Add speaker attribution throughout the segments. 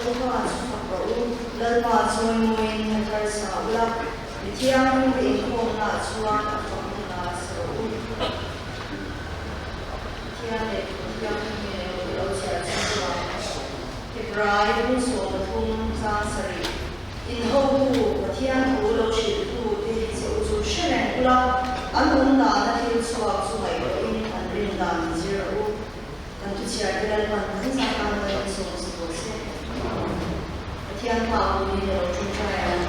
Speaker 1: Lalpa chu fak rawh u, Lalpa chawimawiin hla thar sa ula, mi thianghlimte inkhawmnaah chuan a fakna hla sa rawh u. Pathian leh Thu Thianghlim nge lo chhiar chhan chuan Hebrai bung 13 chang sarih inhotu Pathian thu lo hrilhtu te che u chu hre reng ula, an awm dana thil chhuak chu ngaihtuahin an rin dan zir rawh u. Kan thu chhiar te Lalpan kan zah tan mai in sawm sa tawh se. Pathian hma pui in alo ṭawngṭai ang.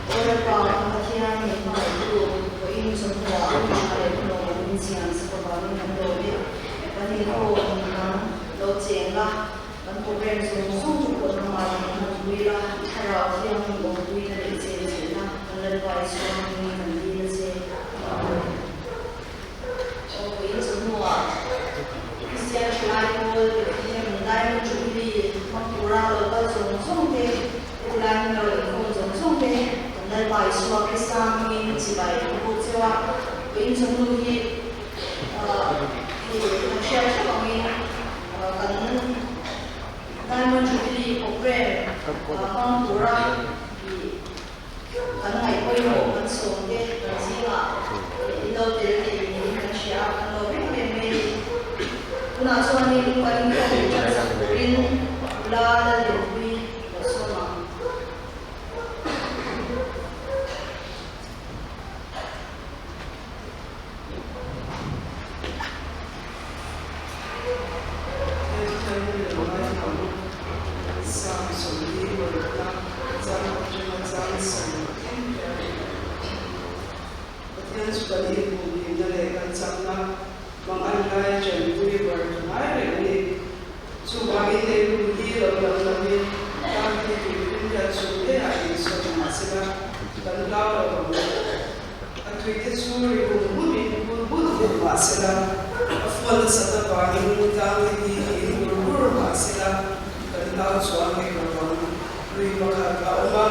Speaker 1: Aw Lalpa, kan Pathian min hmangaihtu, vawiin chawhnuah hun ṭha leh hun awm min siam sak avangin kan lawm e. Kan inkhawm nang lo cheng la, kan program zawng zawng te pawh nangmah in hman pui la, i thlarau thianghlim awmpuina leh chenchilhna kan Lalpa i chhuang hmingin kan dil a che. Amen. Aw vawiin chawhnuah Kristian Thalai Pawl Bethlehem Diamond Jubilee hmang tura lo kal zawng zawng te, hetilai hmun a rawn inkhawm zawng zawng te kan Lalpa Isua Krista hmingin chibai an buk cheu a. Vawiin chawhnu hi hei kan hriat theuh angin kan Diamond Jubilee programme hmang tura ih Kan ngaih pawimawh kan sawmte kan zingah in lo tel thei niin kan hria a, kan lo reng reng mai a ni. Tunah chuanin kan inkhawm tan sak turin nula Lallianpuii lo sawm ang.
Speaker 2: Pathian chu kan inhumhimna leh kan chakna mangan laia chanpui bar ngai reng a ni. Chuvangin leilung hi lo danglamin tan hi tuiphun hian chhungte-ah insawn mahsela kan hlau lo ang. A tuite chu ri hum humin hul hul hul mah sela, a fual nasat avangin tlangte hi in hur hur mah sela, kan hlau chuang hek lo vang. Lui pakhat a awm a,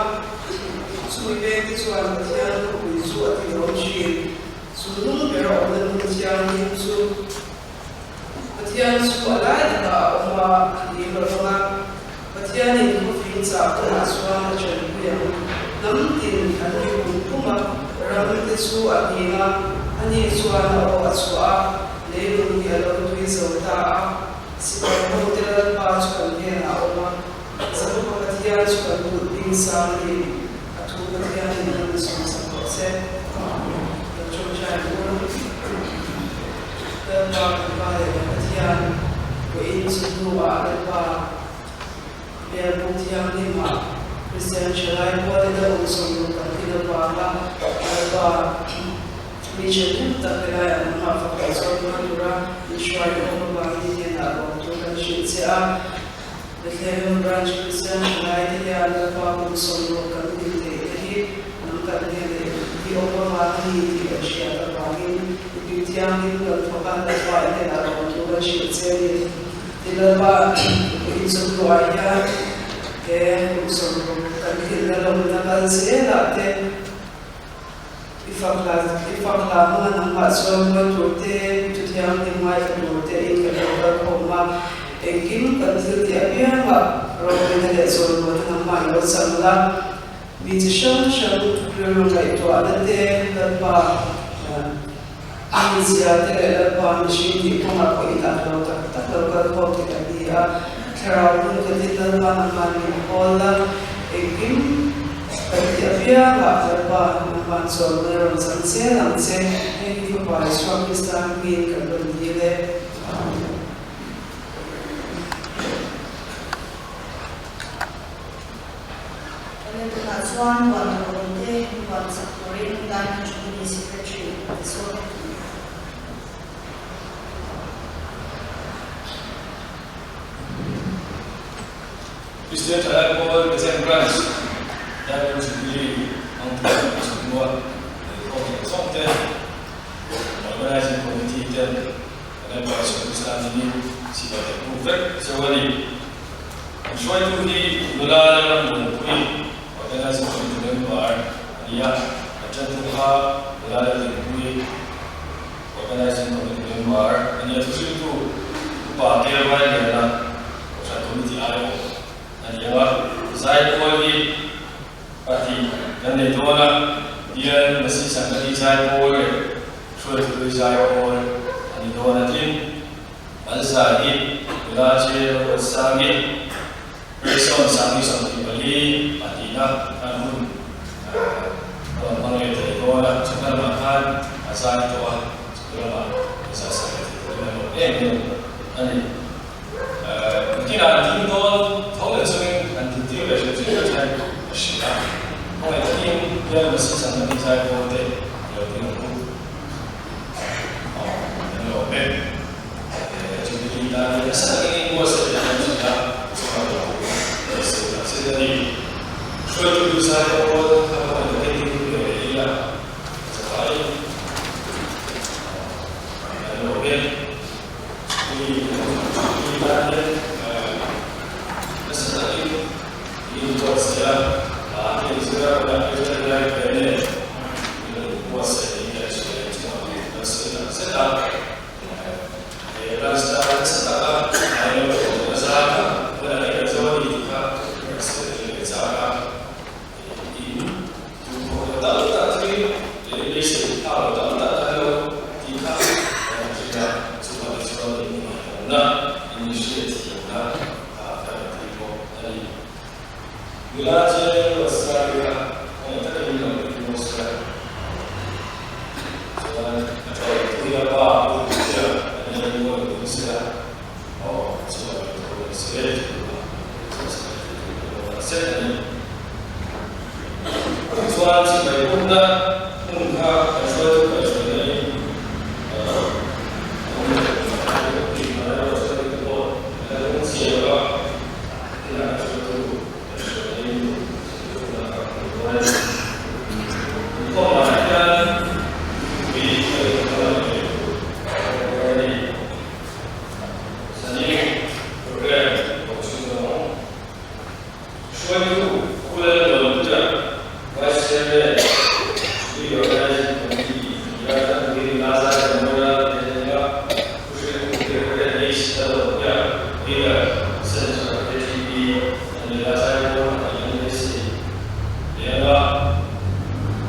Speaker 2: chumi vengte chuan Pathian khawpui chu a ti lawm thin. Chu nung ber a awmna hmun thianghlim chu Pathian chu a lai takah a awm a, a hlim lo vang a. Pathianin khawfing chah hunah chuan a ṭanpui ang. Hnam tin an ri hum hum a, ram te chu a hning a, ani chuan a aw a chhuah a, leilung hi a lo tui zo ta a. Sipai hote Lalpa chu kan hnenah a awm a, Zarupa Pathian chu kan kulh bing sang a ni. A thu Pathianin a rawn sawmsak tawh che. Kan ṭawngṭai bur. Lalpa kan Pa leh kan Pathian, vawiin chu hnuah Lalpa Bialbuk Thianghlimah Kristian Thalai Pualin a awm sawm ruk kan ti lovanga Lalpa mi thahnem tak helai an awm a, fapa zawk hma tura min hruai awm avangin i hnenah lawm tur kan hrilh che a. Bethlehem Branch Kristian Thalai te hian Lalpa kum 60 kan din theih te hi nang kan hne leh i awm avang a ni tih kan hriat avangin i tui thianghlim kan thawk a, Lalpa i hnenah lawm thu kan hrilh che a ni. Ti Lalpa in chawhnuah hian he kum 60 kan tlinna lawmna kal zelah te, I fak hla i fak hla hmanga nangmah chuan mawi tur te, thu thianghlim ngaithla tur te in kan lo kal khawm a, engkim kan thil tih apiangah ropuina leh zawlmuana nangmah i lo chang la, mi chi hrang hrang rilru ngaihtuahna te, Lalpa mizia te leh Lalpa mihring tih kawngah pawh inang lo tak tak lo kal khawm te kan ni a, thlarau hmun khatin Lalpa nangmah min hawl la, engkim. Kan ti apiangah Lalpa nangmah chuan na rawn chang zel ang che, hei hi Fapa Isua Krista hmingin kan rawn dil e. Amen.
Speaker 1: Amen. Tunah chuan huan tur awm te huan chak turin Diamond Jubilee Secretary Sawn a ti.
Speaker 3: Kristian Thalai Pawl Bethlehem Branch Diamond Jubilee hmangtu a chhunhmuah lehkhawm zawng zawng te, Organizing Committee ten kan Lalpa Isua Krista ningin sipai kan buk vek cheu a ni. An hruaitu hi nula Lalrammuanpui Organizing Committee member a ni a, an tantu kha nula Laldinpuii Organizing Committee member a ni a, thuhriltu Upa Kelvailiana Kohhran Committee aiawh a ni a. Zaipawl leh Hruaitu Zaipawl a ni dawn a tin. An zai hi nula che Ruatsangi, Grayson Sangi 24 pahnihna khan hun a rawn hmang leh thei dawn a, chhun lamah khan a zai tawh a, chhun lamah a zai sak leh thei turin a lawm em em a ni. Nakinah an ding dawn tho leh chungin an din tir leh hrim hrim vek hian a hrilh a, khawngaih takin Bial Masi Changani zai pawl te i lo ding ang u. Aw, an lawm e. Jubilee tan hi nasa takin inbuatsaih leh an hrilh a, chungah lo sawi tak zet a ni. Hruaitu duh zai pawl kha khawngaih takin ding ve leh ila zavai an lawm e. Jubilee tan hian nasa takin inbuatsaih a, a inzir a, tunah phei chuan helai nen inbuatsaih niin a hria a, chungah lo sawi tak zet a. He rasta nasa taka ai lo tawh a zar kha hmun a ei zo a ni tih kha ka sawi tir leh chak a. In duhkhawp lo tam tak thil leh beisei phak lo tam tak kha lo tih kha kan han hria a, chuvang te chuan in ngaihawmna, in hriatthiamna kha ka rawn ti bawk a ni. Nula che Ruatsari kha kawng takin lo ti bawk se. Chuan a ṭawih tui a pa pu tia a ni a mawi tum se a, aw chuan a tho leh se tih a chuan se tih tur a lo zet a ni. Tichuan chibai pumna hmun kha kan hruaitu kaihhruaina in a awm leh tih hmai erawh chuan te pawh a la lung chiah lo a, tinah kan hruaitu kaihhruaina in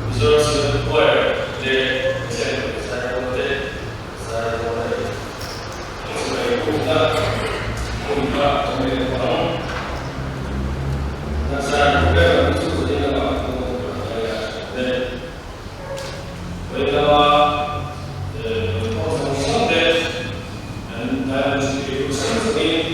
Speaker 3: Mizoram Synod Choir leh Pathian Zaipawl te zai dawn a ni. Chibai pukna hmun kha awm leh bawk ang. Nazar ber ang chu zing lamah thu ka sawi a hre ve. Vawiin lama inkhawm zawng zawng te an Diamond Jubilee hun chungin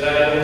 Speaker 3: Thank you.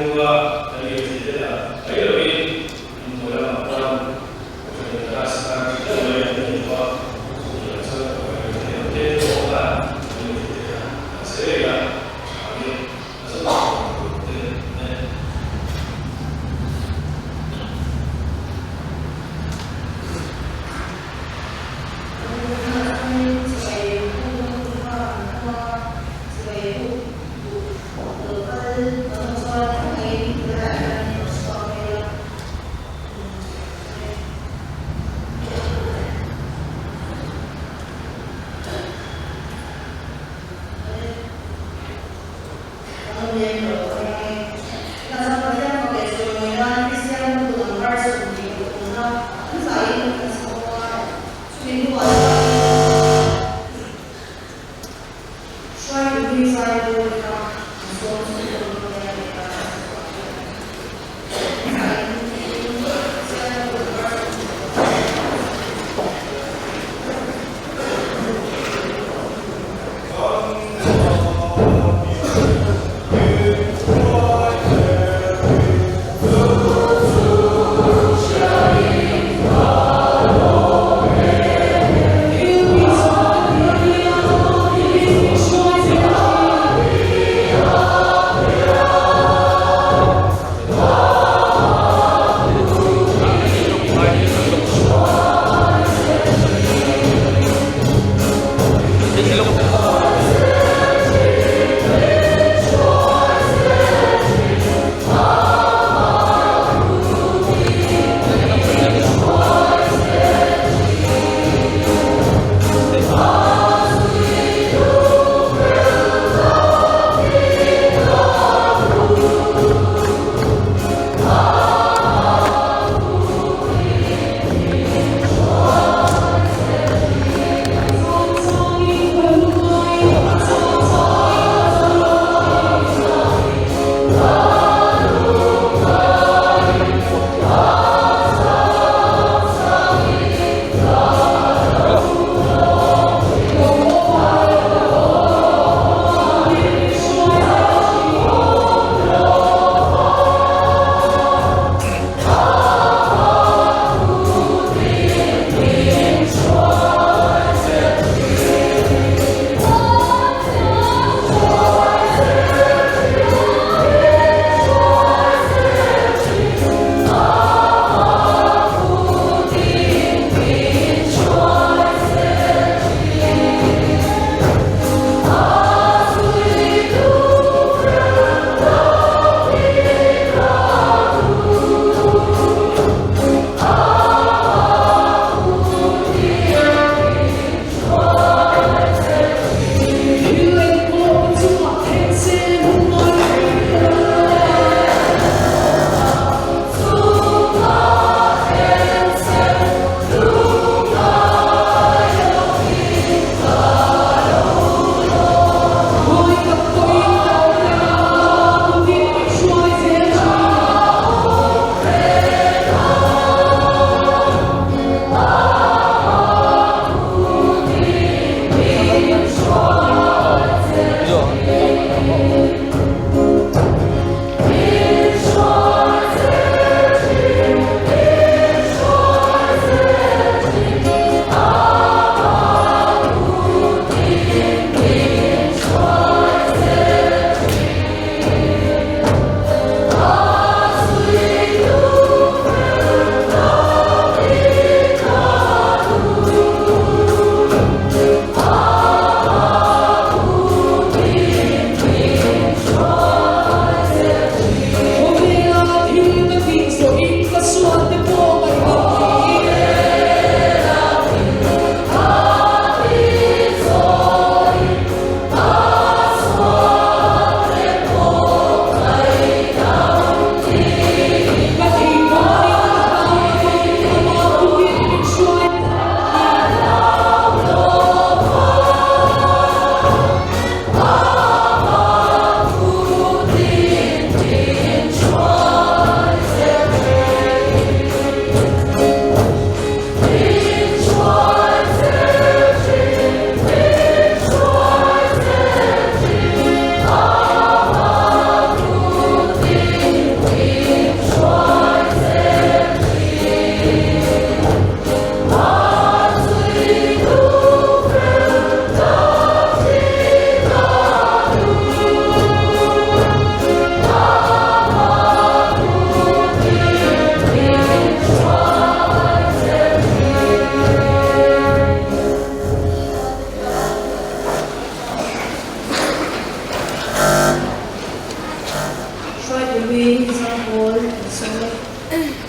Speaker 1: hlui zaipawl an sawm e.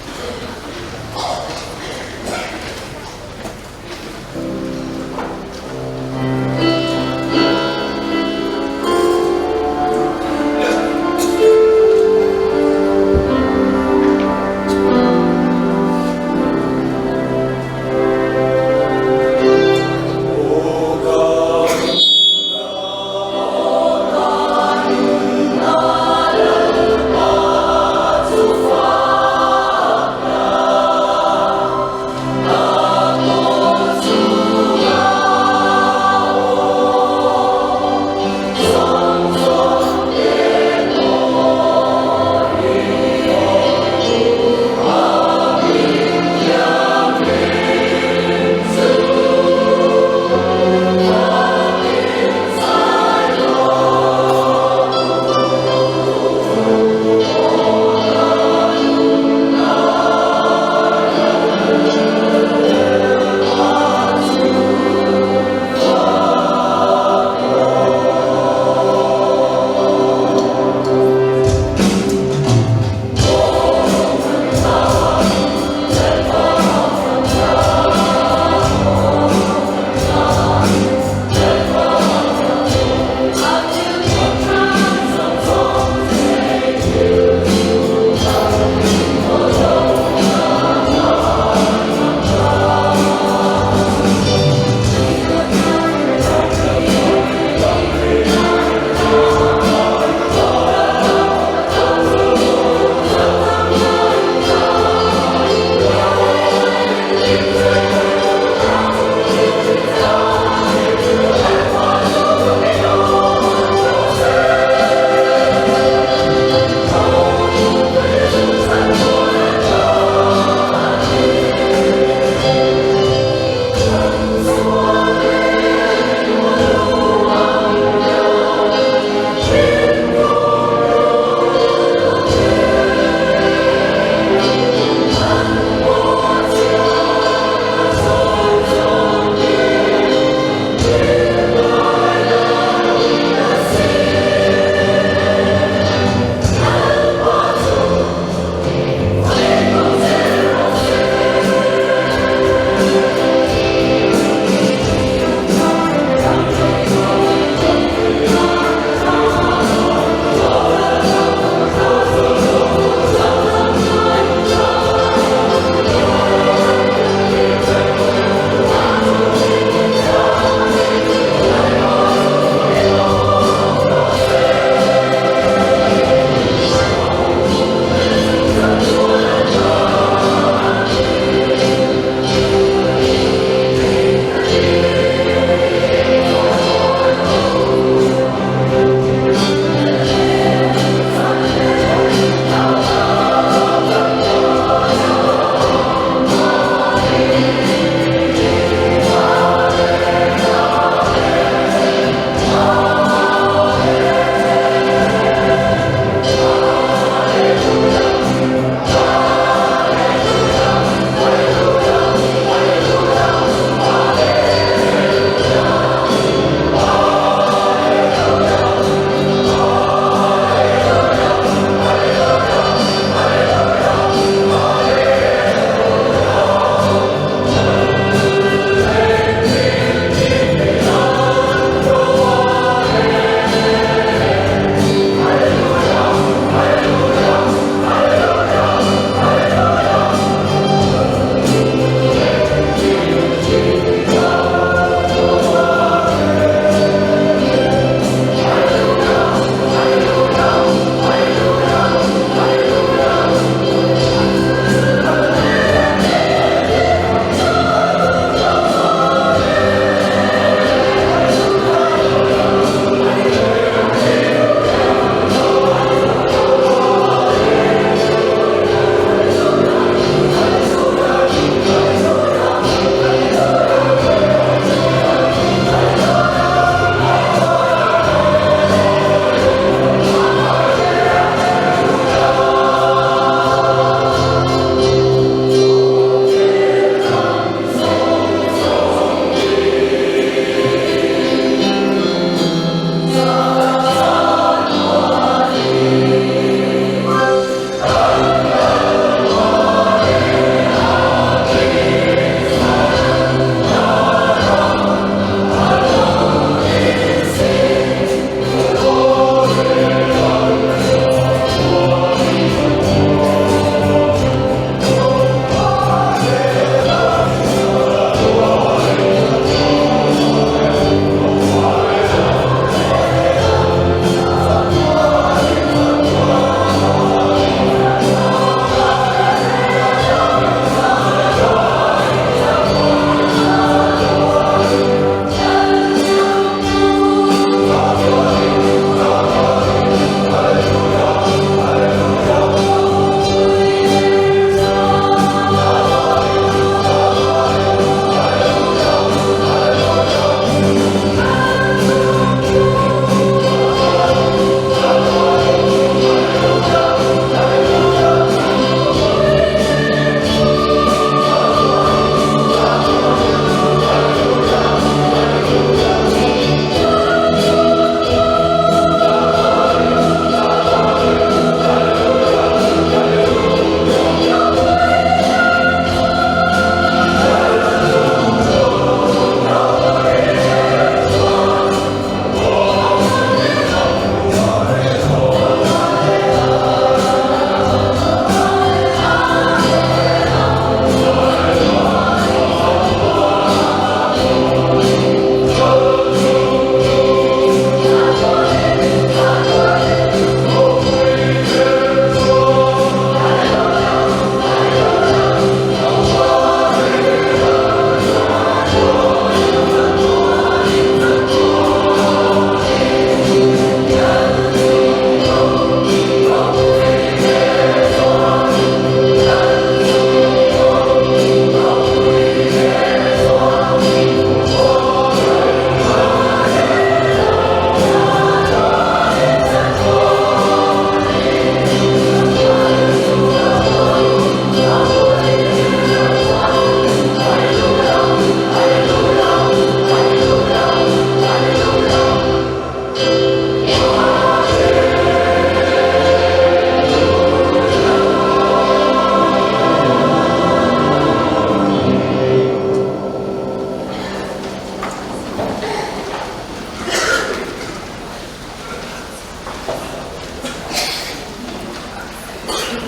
Speaker 1: Kan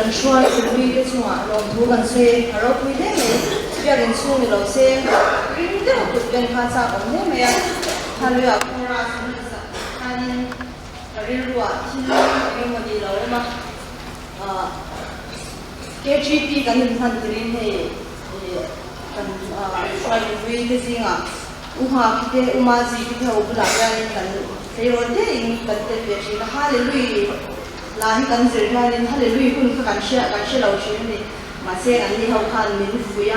Speaker 1: hruai Sylvie te chungah lawmthu kan sawi a ropui hle mai. Biakinn chhung ni lo se ring deuh kut ben kha chak awm hle mai a. Hallelujah chorus an han sak khanin ka rilruah thil eng emaw ni lo awm a. KGP kan inhman tirin hei kan hruai Sylvie te zingah U Nghaki te, U Maziki te ho bulah hianin kan tleirawl te in kan tel ve thin a. Hallelujah hla hi kan zir hianin Hallelujah hun kha kan hria kan hre lo thin a ni. Mahse an ni ho khan min fuih a,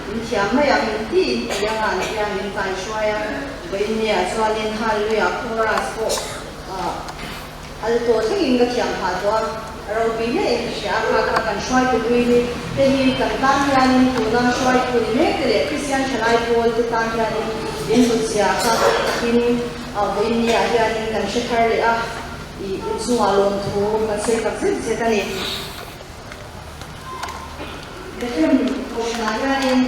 Speaker 1: min thiam mai a, min ti in ti anga an tia min kai hruai a. Vawiinniah chuanin Hallelujah chorus pawh Alto thlengin ka thiam phah tawh a, ropui hle in ka hria a, kha kha kan hruaitu hlui hi te hi kan tan hianin tuna hruaitu ni mek te leh Kristian thalai pawl te tan hianin in hlutzia kha takin vawiinniah hianin kan hre thar leh a, ih inchungah lawmthu kan sawi tak zet zet a ni. Bethlehem kohhranah hianin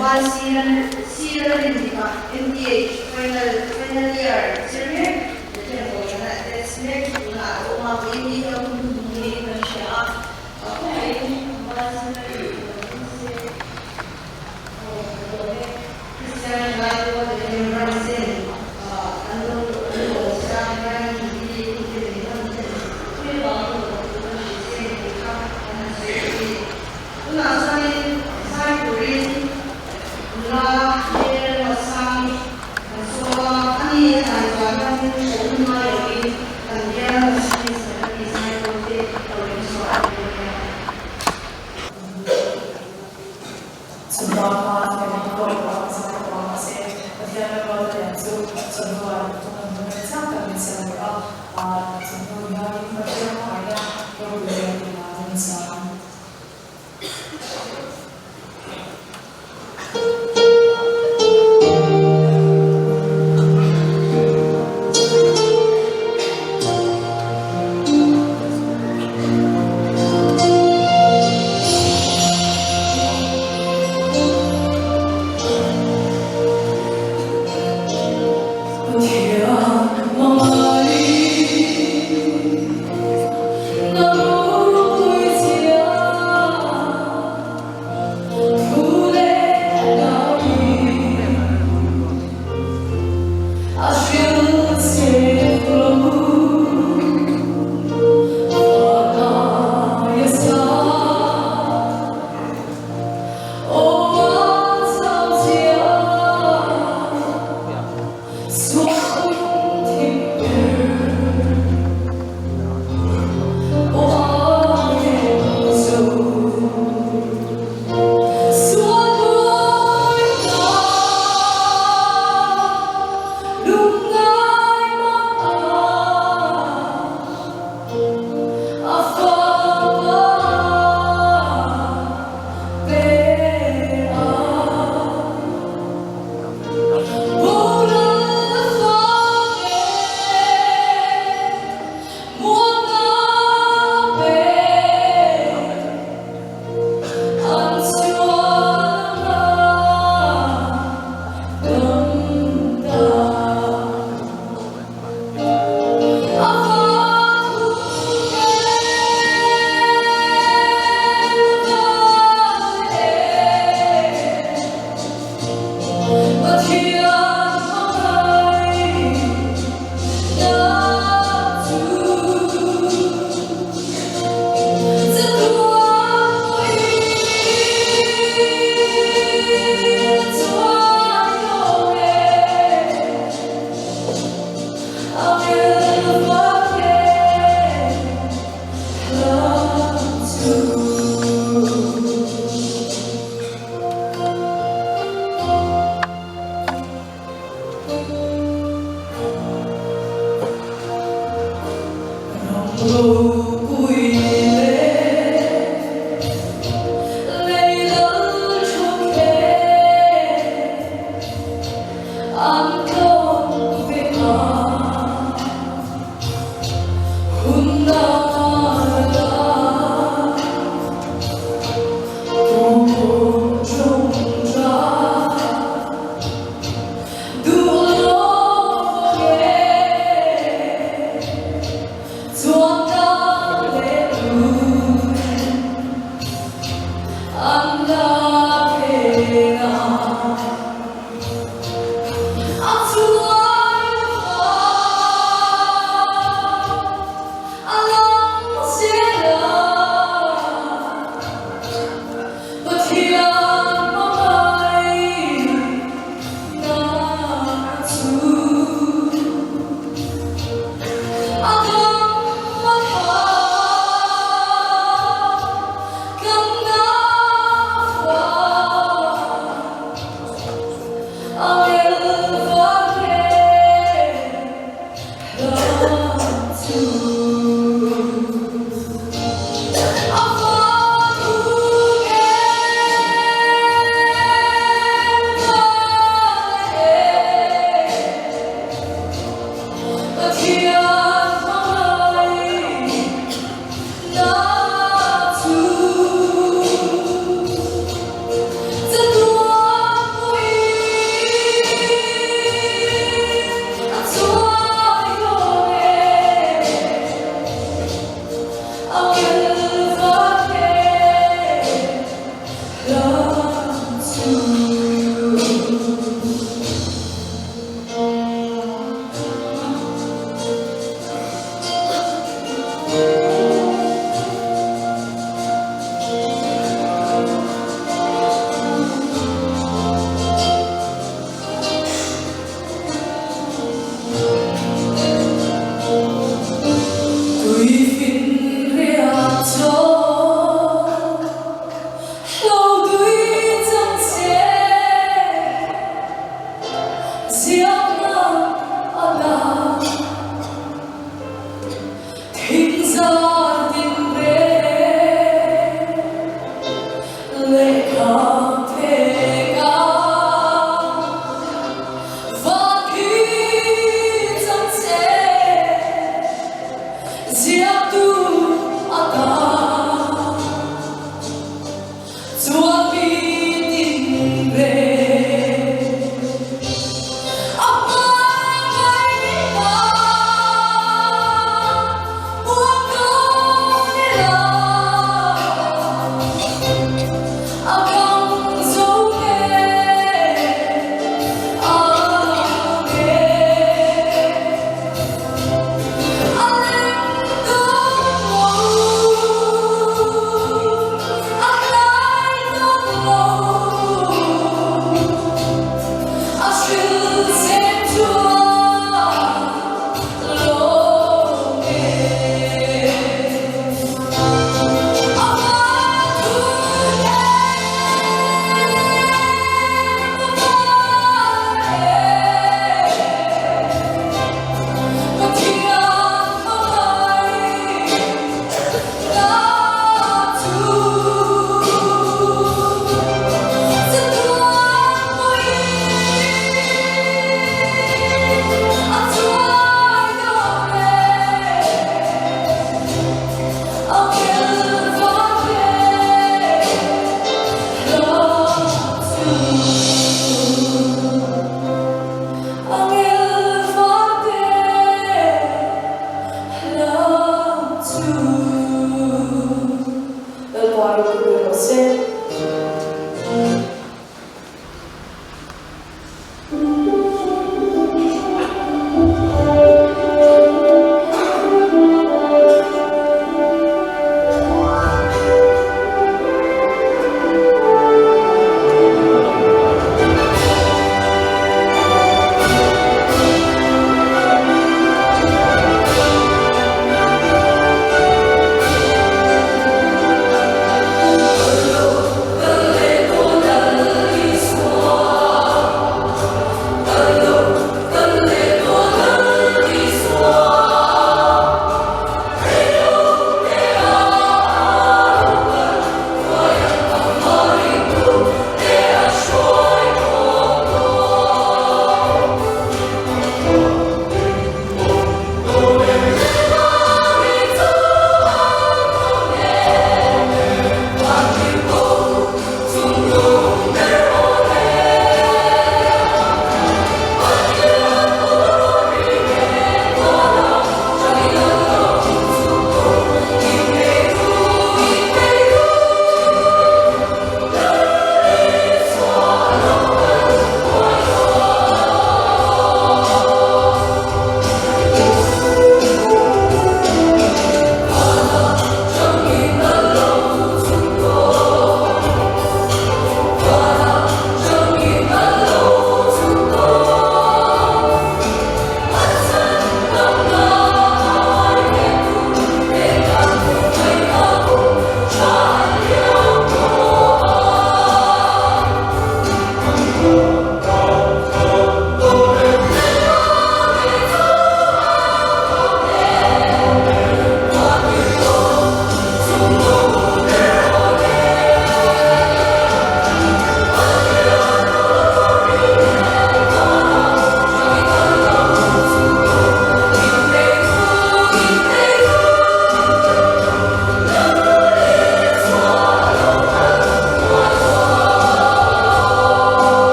Speaker 1: Val Sir Rindika, MTH, final final year zir mek Bethlehem kohhrana attach mek chu tunah a awm a, vawiin ni hian hun hnuhnung niin kan hria a, khawngaihin Val Sir Rindika lo ding se aw ka lawm e. Kristian thalai pawh Bethlehem ram sen an lo an lo awm che a, helai Jubilee hun te min hman ten thil vang lo awm tur kan hrilh che tih kha kan han sawi duh a ni. Tunah chuanin zai turin nula hmel ruatsang kan sawm a, ani a zai chuan hianin hrilh hun ngai lovin kan bial Assistant Secretary zai pawl te lo remchhuah a ni dawn nia.
Speaker 4: Chawhma hma kan inkhawm a, zan ka pang mahse Pathian ram ruata lian chu chawhnuai thawk an hmu reng chiang tak min siam leh a, chawhnu hianin Pathian hmangaihna ropui zia tih nan min siam.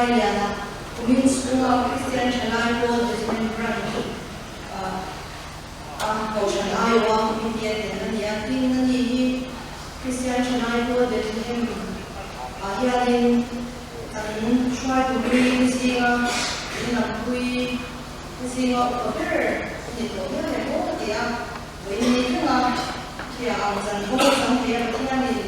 Speaker 1: Vailiana, Kumin chhunga Kristian Thalai Pawl Bethlehem Branch a Kohhran aiawha Committee a tel a ni a. Tin, ani hi Kristian Thalai Pawl Bethlehem ah hianin an hruaitu hlui zinga inlampui zinga upa ber a ni tawh hial em aw ka ti a. Vawiin ni thleng a, chutiang ang chan ho chang thei a Pathianin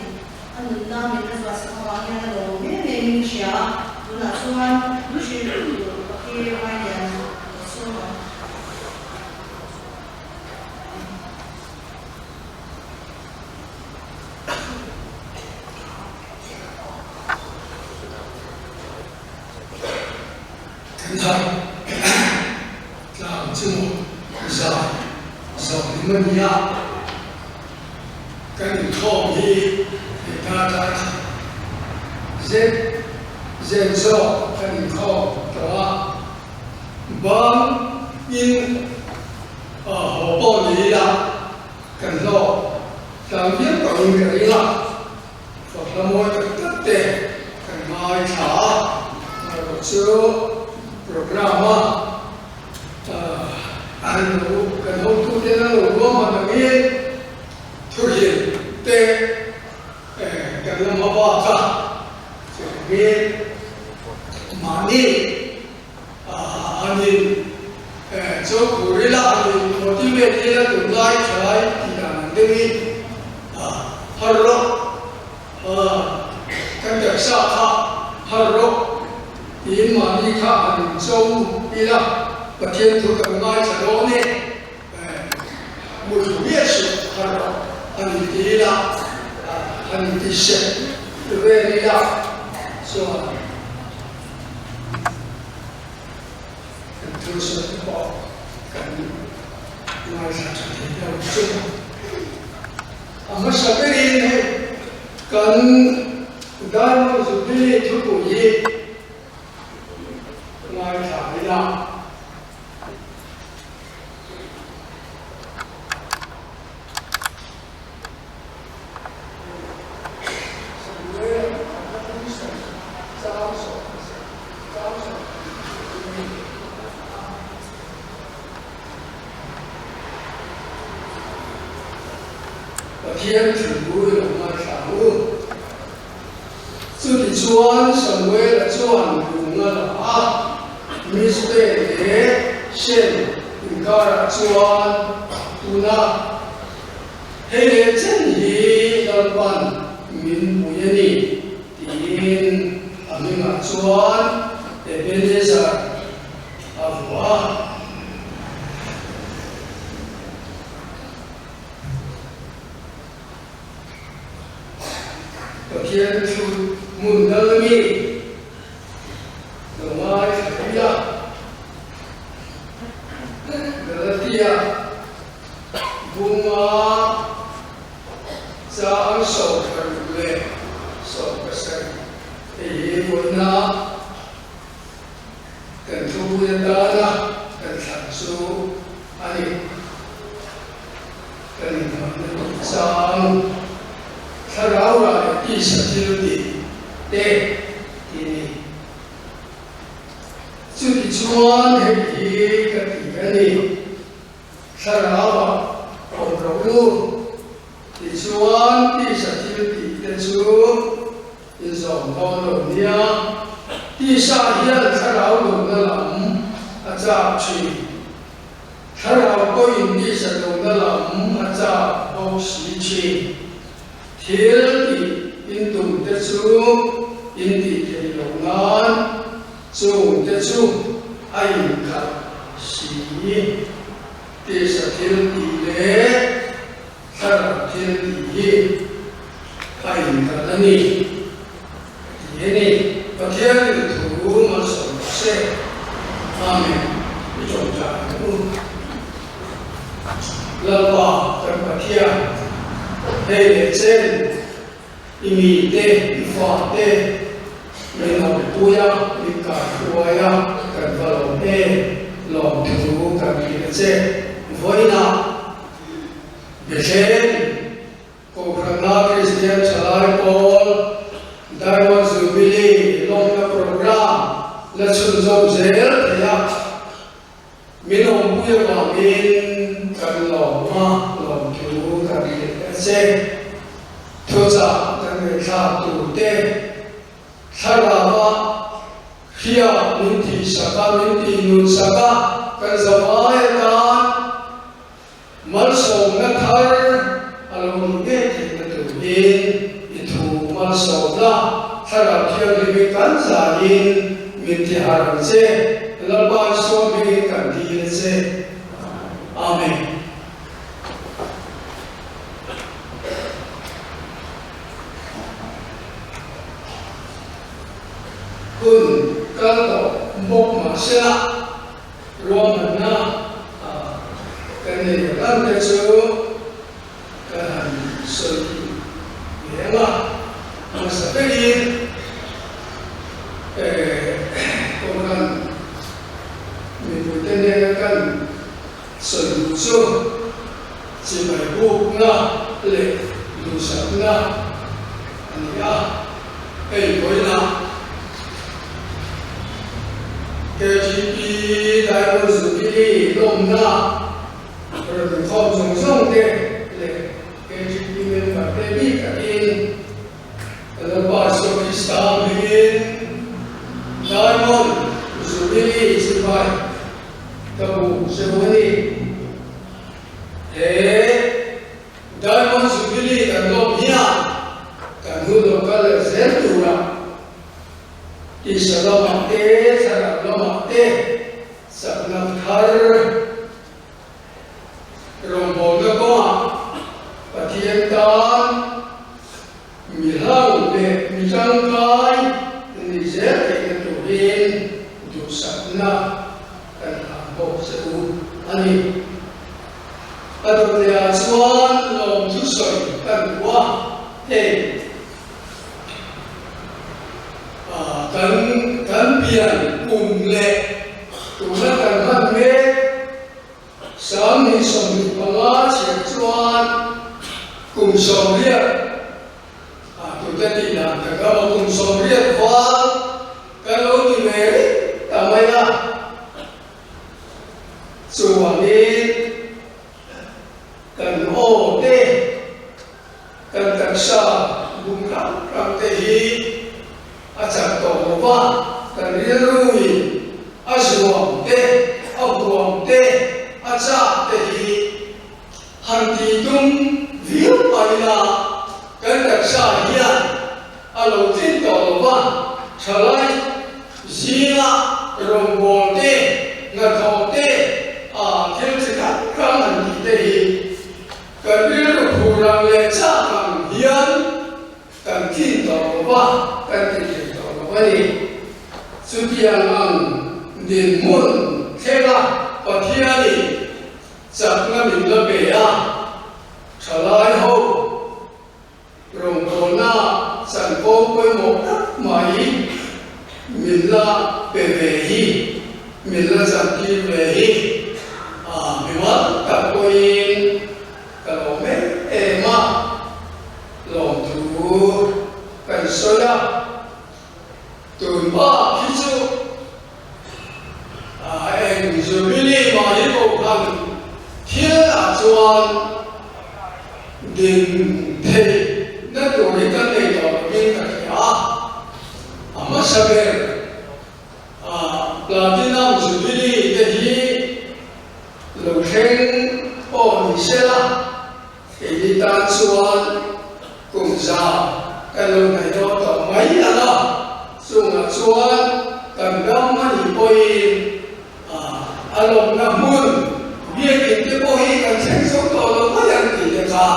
Speaker 1: a nunna min la zuahsak avang hian a lawm em em in ka hria a, tunah chuan lu hrilh tur pakhi Vailian ka sawm ang.
Speaker 5: Kan harh tlang chu maw zai zawh hlim a nia, kan inkhawm hi hei darkar khat zet zen zawk kan inkhawm tawh a, bang in haw pawh ni ila kan hlawk tlang viau tawhin ka ring a. Fak hla mawi tak tak te kan ngaithla a, erawh chu programme a an lo kan hotu ten an lo ruahman angin thuhil te kan la hma bak a, chuvangin mahni an in chawlhpur ila an in motivate ila tunlai thalai tih dan ang deuhin har rawh kan taksa kha har rawh tiin mahni kha an in cho ila Pathian thu kan ngaithla dawn e muthlu miah suh har rawh an in ti ila an in ti sep vel ila chuan Kan thil sawi te pawh kan ngaithla tha thei lo chu. A hmasa berin hei kan Diamond Jubilee thupui hi ngaithla ila. Pathian thu i lo ngaithla ang u. Chutichuan Samuela chuan lung a la a, Mizpe leh Shem inkarah chuan tuna Hei leh chen hi Lalpan min pui a ni, tiin a hmingah chuan Ebenezer a vuah a. Pathian thu hmun dal mi lo ngaithla thei a, Galatia. Bunga chang 16 leh 17 hei hi vawiina kan thupui atana kan thlan chu a ni. Kan inhmanna tur chang thlarau rah leh tisa thil tih te tih a ni. Chutichuan hei hi ka ti a ni. Thlarau ah awm rawh u. Tichuan tisa thil tih te chu in zawm dawn lo nia. Tisa hian thlarau duhna lam a chak thin. Thlarau pawhin tisa duhna lam a chak bawk si thin. Thil tih in tum te chu in tih theih loh nan Chung te chu a inkhalh si. Tisa thil tih leh thlarau thil tih hi a inkhalh a ni, a ti a ni. Pathianin thu malsawm rawh se. Amen. I tawngtai ang u. Lalpa kan Pathian, hei leh chen I mite, i fate, min awmpui a, min kaihruai a, kan va lawm em, lawmthu kan hrilh a che. Vawiinah Bethlehem Kohhranna Kristian Thalai Pawl Diamond Jubilee lawmna programme. kan lawm a, lawmthu kan hrilh a che. Thuchah kan ngaihthlak tur te, thlarau a hria min tihsak a, min tihnunsak a, kan zavai atan Malsawmna thar a lo nih ngei theihna turin i thu malsawmna Thlarau Thianghlimin kan zanin min ti harh ang che, Lalpa Isua hmingin kan dil a che. Amen. Hun kal tawh bawk mahsela. Ruahmanna kan nei ang ang te chu kan han sawi ve ang a, hmasa berin kawngkan mipuite nena kan sawi duh chu chibai bukna leh duhsakna a ni a, hei vawiinah KGP Diamond Jubilee lawmna rawn inkhawm zawng zawng te leh KGP member te bik takin Lalpa Isua Krista hmingin Diamond Jubilee chibai ka bu che u a ni. He Diamond Jubilee kan lawm hian kan hun lo kal leh zel turah Tisa lamah te, thlarau lamah te chakna thar rawngbawlna kawngah Pathian tan mi hlau leh mi tangkai ni zel theihna turin duhsakna kan hlan bawk che u a ni. A dawtleah chuan lawmthu sawi kan duh a, hei. Kan kan pian kum leh tuna kan hman mek 2025 chhiar chuan kum 80 tute tih dan ka gam a, kum 80 val kan lo ni ve reng ta mai a, chuvangin kan aw te Kan taksa bum hrang hrang te hi a chak tawh lo va, kan rilruin a zuam te, a huam te, a chak te hi han ti tum viau mai ila kan taksa hian a lo tlin tawh lo va, thalai zinga rawngbâwl te, hnathawh te, a thil chi hrang hrang han tih te hi Kan rilru phur ang leh chak ang hian kan thin tawh lo va, kan ti thei tawh lo a ni. Chutiang ang dinhmun thlenga Pathianin chakna min la pe a, thalai ho rawngbawlna chanvo pawimawh tak mai min la pe ve hi, min la chantir ve hi a mimal tak pawhin ka lawm em em a, lawmthu kan sawi a, tun bak hi chu eng Jubilee mah hi pawh khan thil ah chuan din theih na tur hi kan nei tawh lovin ka hria a, a hmasa ber Platinum Jubilee te hi lo thleng pawh ni sela keini tan chuan kum za kan lo hnaih dawn tawh mai ang a, chungah chuan kan ram a nih pawhin a lawmna hmun biakin te pawh hi kan thleng zo tawh lo mai ang tih te kha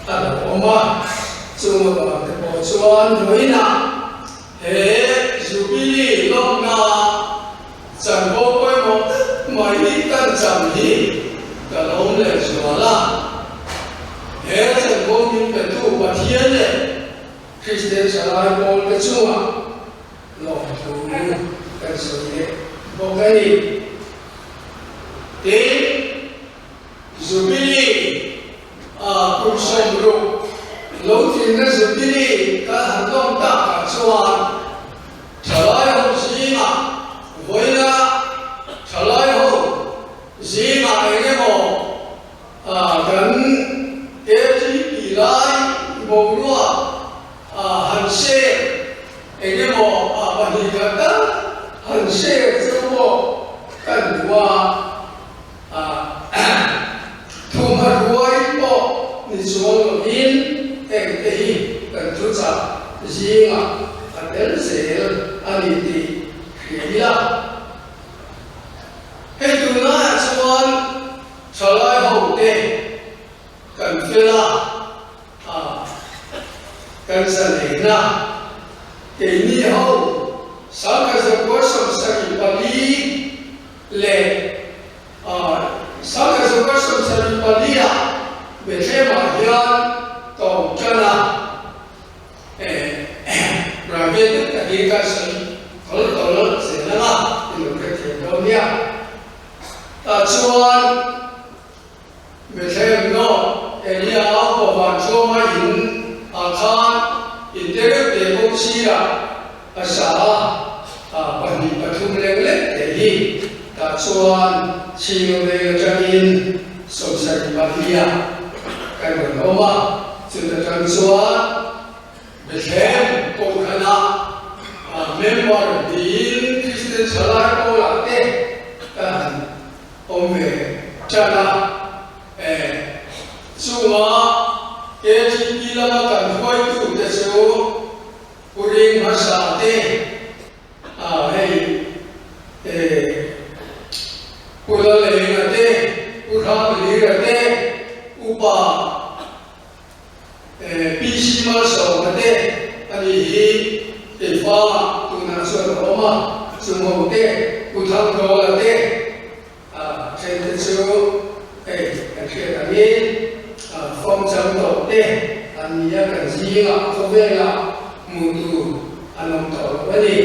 Speaker 5: a lo awm a, chung avang te pawh chuan vawiinah he Jubilee lawmna chanvo pawimawh tak mai hi kan cham hi ka lawm leh zual a, he chanvo min petu Pathian leh Kristian Thalai Pawl te chungah lawmthu kan sawi leh bawk a ni. Tin, Jubilee a kum 60 lo tlinna Jubilee kan han lawm takah chuan thalai ho zingah vawiina thalai ho zingah eng emaw? share che u pawh kan duh a, Thumha hruai pawh ni chuang lovin hengte hi kan thuchah zingah a tel zel a ni tih hria ila. Hei tunlaiah chuan thalai hote kan fel a, kan zaleina keini ho sangkhat zakua 74 leh 1974 ah Bethlehem-ah hian ka awm tan a, private deuh takin ka sawi tawl tawl zel ang a, i lo hrethiam dawn nia. Tah chuan Bethlehem North area a Bawvan Chuama in ah khan in te reuh te kawng sirah a sa a, pahnih pathum leng lek te hi tah chuan chhing veng atangin 74 ah kan rawn awm a, chuta tang chuan Bethlehem Kohhranah member niin Kristian Thalai Pawlah te ka han awm ve tan a, chunga KTP lama kan hruaitute chu Pu Ring hmasa te ah hei eh Pu Lalenga te, Pu Hranghlira te, Upa eh PC Malsawma te a nih hi Keifa tunah chuan a awm a, Chungho te, Pu Thangdawla te ah then te chu hei kan hriat angin fam chang tawh te an ni a, kan zingah khawvelah hmuh tur an awm tawh lo a ni.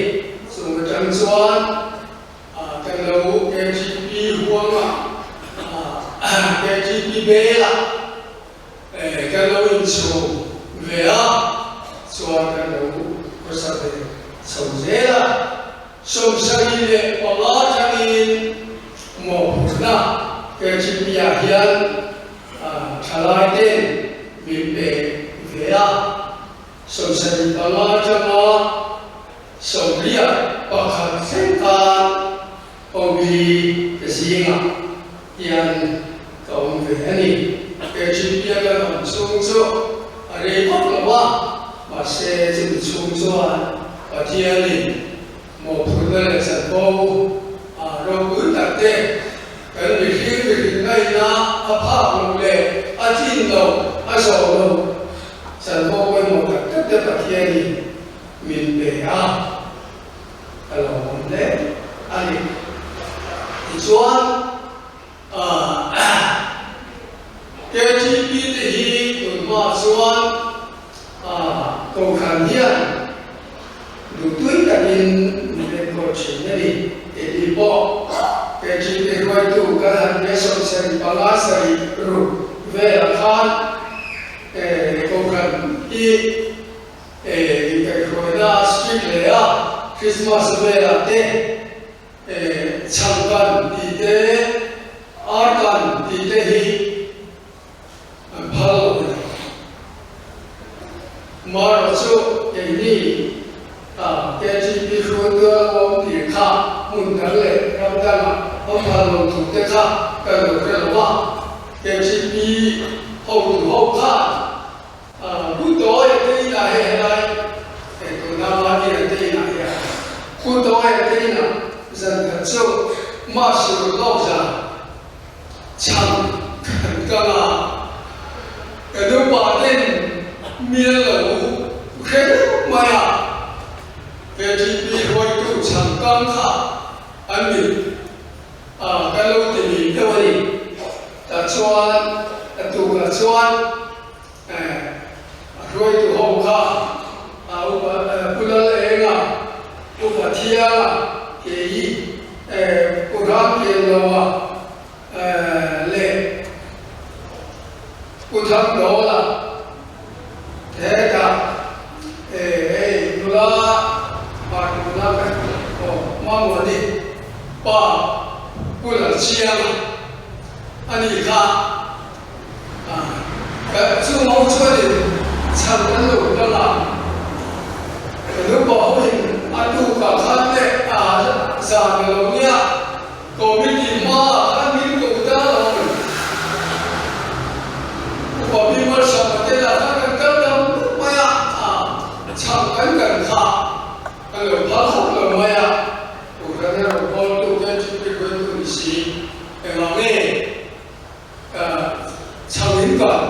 Speaker 5: Chung atang chuan kan lo KGP huangah KGP belah kan lo inchhung ve a, chuan kan lo khawsa ve chho zel a. 75 atangin mawhphurhna KGP-ah hian thalaite'n min pe ve a, 75 atanga 81 thleng khan Obi ka zingah hian ka awm ve a ni. KGP-a kan awm chhung chu a rei vak lo a, mahse chumi chhung chuan Pathianin mawhphurhna leh chanvo a ropui tak te kan mihring mihring ngaihna a phak loh leh a tlin loh a zawh loh chanvo pawimawh tak tak te Pathianin min pe a. Ka lo awm hle a ni. Tichuan, KTP te hi tunhma chuan Kohhran hian duhtui takin min enkawl thin a ni. Keini pawh KTP hruaitu kan han be 75 sarih ruk velah khan Kohhran hi Inkaihhruaina strict leh a, Christmas velah te chhangkan tih te, arkan tih te hi an phal lo a ni. Marawh chu keini KGP hruaitu a lo awm tir kha hmun dang leh ram dangah an phal lo thu te kha kan lo hre lo a, KGP hotu ho khan Pu Tawia te inah hei helai hei tuna Mahnia te inah hian Pu Tawia te inah zan khat chu Mahsur lawk zan chhang kan kal a, ka nupa ten mial lo hre deuh mai a, KTP hruaitu chhang kang kha an ni a, kan lo ti lim deuh a ni. Tah chuan a tukah chuan a hruaitu ho kha a upa Pu Lalenga, Pu Pathianga, kei Pu Ramkelloa leh Pu Thangdawla hetah hei nula pa nula ka aw Mamawni pa Pu Lalchianga a ni kha. Chu ho chuanin chhan an lo kal a, ka nupa hoin a tukah khan leh a zan Zan a lo nia, committee hmaah khan min ko ta lo a ni. Upa Bimal Sharma te lah khan kan kal dam deuh mai a, chhang kan kan kha kan lo phal hauh lo mai a, Kohhran erawh bawltu te thupui huaitu ni si, engah nge chhang in kan,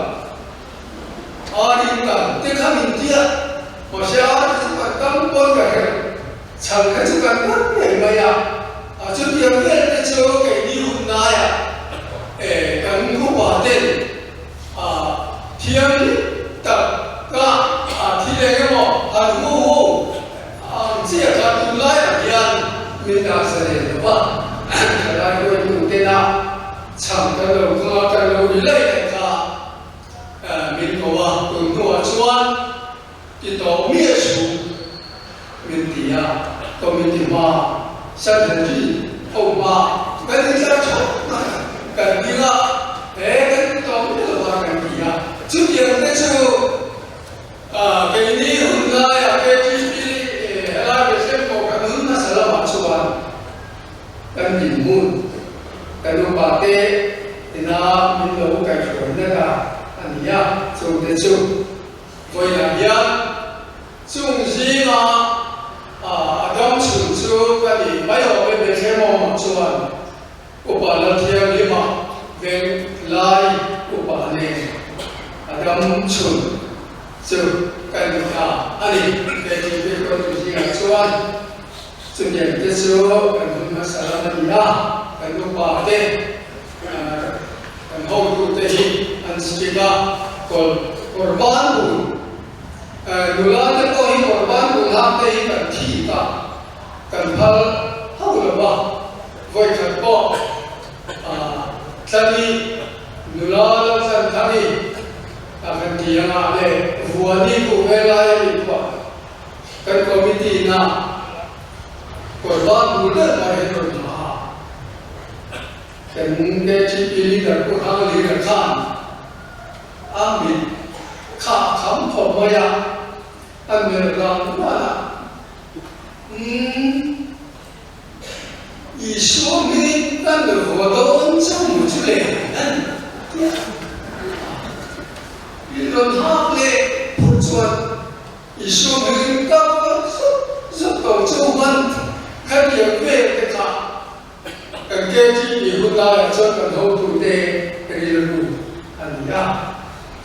Speaker 5: ar in kan te kha min tia, mahse ar te chu kan tam pawn ka hre lo, chhang kha chu kan tam ngei mai a, a chutiang vel te chu keini hun laiah kan upa ten thianghlim tak ka thil eng emaw han hu hu Ang chiah kha tunlaiah hian min dah sa leh lo va, thalai huaitu tena chhang kan lo thung a, kan lo ri laih laih kha min ko a, tun hnuah chuan ti tawh miah suh min ti a, committee hma Sanhedrin ho hma kan intlar chhawk mai a, kan ding a, he kan ti tawh miah lo va kan ti a, chutiang te chu Keini hun laia KTP helai Bethlehem pawh kan hun hmasa lamah chuan kan dinhmun kan upate ina min lo kaihhruaina ta a ni a, chungte chu vawiinah hian chung zinga a dam chhun chu ka ni mai awm e Bethlehem awmah chuan Upa Lalthianghlimah veng lai upa nen a dam chhun chu kan ni ta a ni. He thil te hruaitu zingah chuan chutiang te chu kan hun hmasa lam a ni a, kan upa te, kan hotu te hi an strict a, kawr ban bun, nula te pawh hi kawr ban bun hak te hi kan thik a, kan phal hauh lo va. Vawikhat pawh Tlani nula Laltlanthari a kan ti anga le Vuani ku ve lai a nih pawh kan committee na kawr ban bul deuh mai hi rawn ha a, kan KTP leader Pu Hanglira khan a mit kha a kham khawp mai a, a melh lang rual a, umm. Isua hmingin kan lo haw dawn chu mu chu le an ti a. In rawn hak leh phut chuan Isua hmingin ka va zut zut tawh chu man khatiang vel te kha kan KTP hun laiah chuan kan hotute rilru a ni a.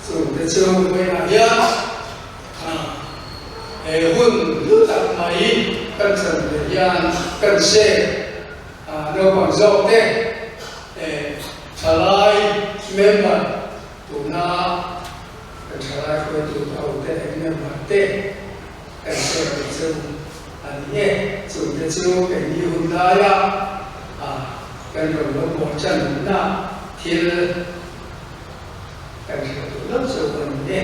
Speaker 5: Chungte chu vawiinah hian He hun hlu tak mai kan chan ve hian kan share naupang zawk te thalai member tuna kan thalai hruaitu ho te leh member te kan share ve chu a ni e. Chungte chu keini hun laia kan rawn lo bawh channa thil Kan hriat duh loh chu a ni e.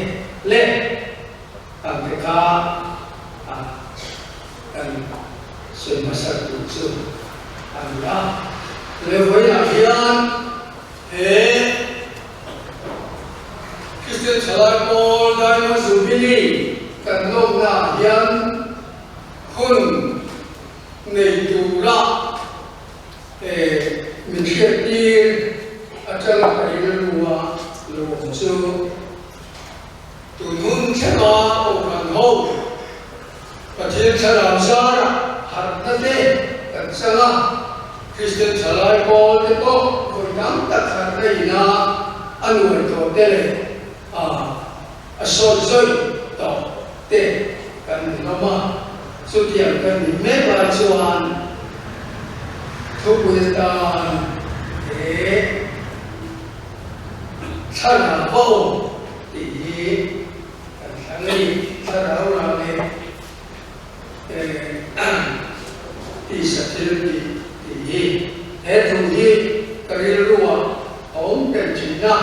Speaker 5: Le ang te kha a kan sawi hmasa tur chu a ni a. Le vawiinah hian he Kristian Thalai Pawl Diamond Jubilee kan lawmnaah hian hun nei tura Min hriattir atanga ka rilru a lo awm chu tun hun thlenga Kohhran ho Pathian Thlarau zarah harhna te kan chang a, Kristian Thalai pawl te pawh vawi tam tak harhna ina a nuai tawh te leh a sawi zawi tawh te kan ni hlawm a, chutiang kan nih mek lai chuan thupui atan he thlarau bo tih hi kan thlang a ni. Thlarau rah leh tisa thil tih tih hi he thu hi ka rilruah a awm reng thin a.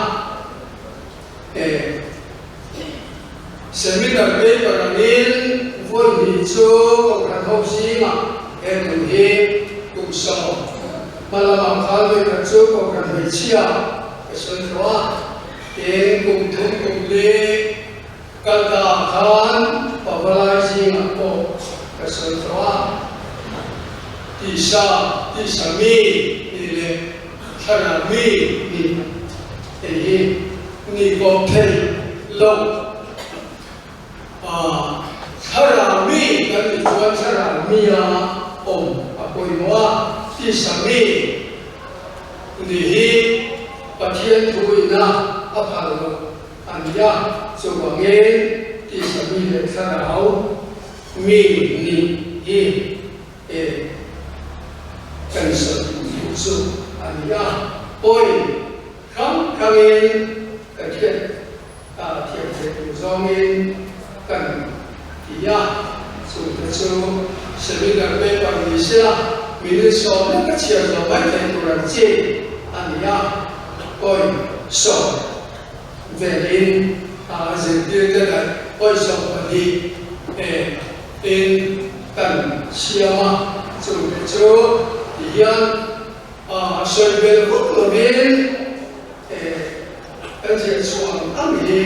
Speaker 5: Seminar paper angin vawi hnih chu Kohhran ho zingah he thu hi kum sawm hma lamah khan vawi khat chu Kohhran hmeichhia ka sawi tawh a, tin kum thum kum li kal ta ah khan pavalai zingah pawh ka sawi tawh a. Tisa, tisa mi nih leh thlarau mi nih hei hi ni kawp thei lo. Thlarau mi kan nih chuan thlarau mi a awm a pawimawh a, tisa mi nih hi Pathian thu ina a phal loh a ni a, chuvangin tisa mi leh thlarau mi nih hi e kan sawi duh chu a ni a, point hrang hrangin ka hriat a thiam theih tur zawngin kan ti a, chungte chu seminar paper ni sela minute 10 leka chhiar zawh mai theih tur an chi a ni a, point 10 velin a zirtirte daih point 12 e in kan siam a, chungte chu ti hian a sawi bel vak lovin e kan ziah chhuah ang ang hi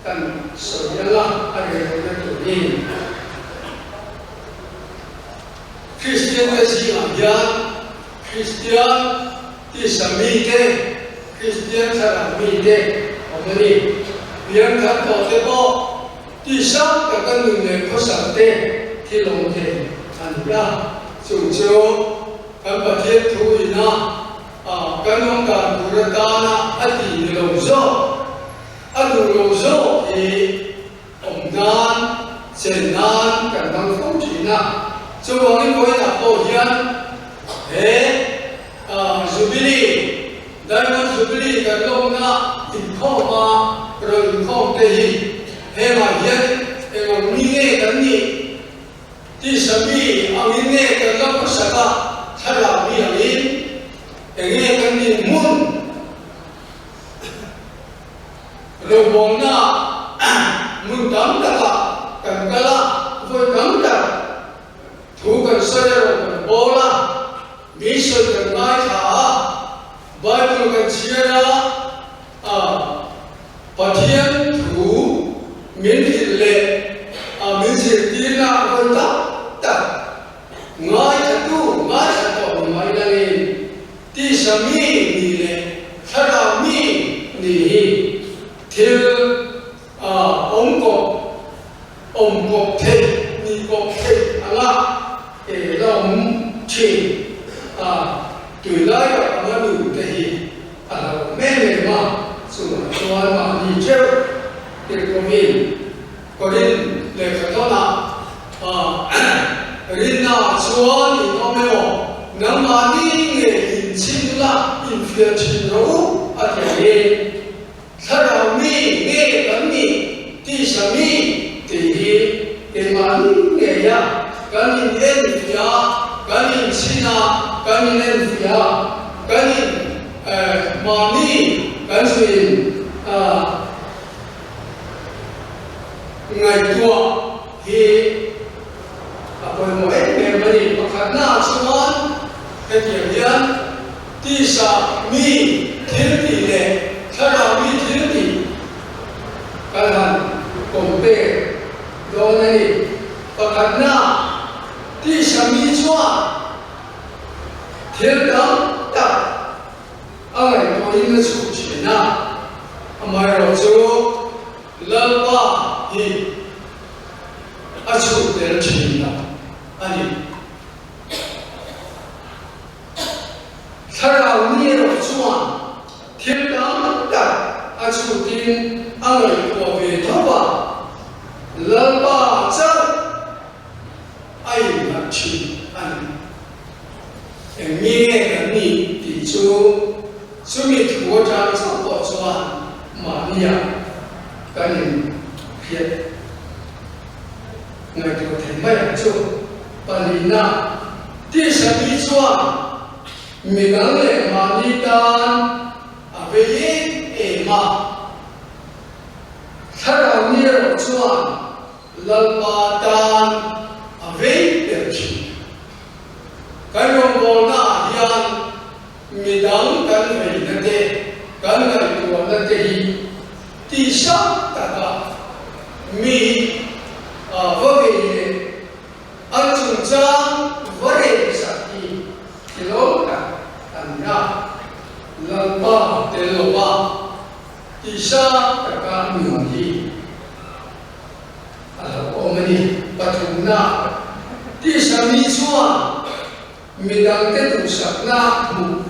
Speaker 5: kan sawi ang a, a rei lohna tur hi. Kristian te zingah hian Kristian tisa mite, Kristian thlarau mite awm a ni. Piangthar tawh te pawh tisa taka nun leh khawsak te thil awm thei a ni a, chung chu kan Pathian thu ina kan awm dan tur atana a ti ni lo zawk, a duh lo zawk hi awm nan, chen nan kan hmang fo thin a. Chuvangin vawiinah pawh hian he Jubilee, Diamond Jubilee kan lawmna inkhawm a rawn inkhawm te hi hengah hian eng ang mi nge kan nih? Tisa mi angin nge kan la hmasak a, thlarau mi angin eng nge kan nih hmun? Rawngbawlna hmun tam takah kan kal a, vawi tam tak thu kan sawi a, rawn kan bawl a, mi sawi kan ngaithla a, Bible kan chhiar a, a Pathian thu min hrilh leh a min zirtirna vawi tam tak ngaithlatu ngaithla tawh ni mai langin Tisa mi nih leh thlarau mi nih hi thil awm kawp, awm kawp theih, nih kawp theih anga e la awm thin a, tui lai tak anga nu te hi a lo awm em em a, chungah chuan mahni theuh tirhkohin Korin lehkha tawnah rinna chuan in awm emaw, nangmahni nge inchhin la infiah thin rawh u a ti ang e. Thlarau mi nge kan nih, tisa mi tih hi keimahni ngeia kan in enfiah a, kan inchhin a, kan in enfiah a, kan in mahni kan zuin Ngaihtuah hi a pawimawh em em a ni. Pakhatnaah chuan hetiang hian tisa mi thil tih leh thlarau mi thil tih kan han compare dawn a ni. Pakhatnaah tisa mi chuan thil tam tak A ngaihtuahin a chhuk thin a, amaherawhchu Lalpa hi a chhuk tel thin lo a ni. Thlarau ni erawh chuan thil tam tak a chhukin a ngaihtuah ve tho a, Lalpa chauh a innghat thin a ni. Eng mi nge kan nih tih chu chumi thu atang chauh pawh chuan mahnia kan inhriat ngaihtuah thei mai ang chu. Palina, Tisa mi chuan midang leh mahni tan a vei em em a, thlarau ni erawh chuan Lalpa tan a vei ber thin. Kan rawngbawlna ah hian midang kan veina te, kan ngaihtuahna te hi tihsak taka mi va vei leh an chungchang va rel sak. Tisa taka nun hi a hlauhawm a ni. Pathumna, tisa mi chuan midangte duhsakna hmuh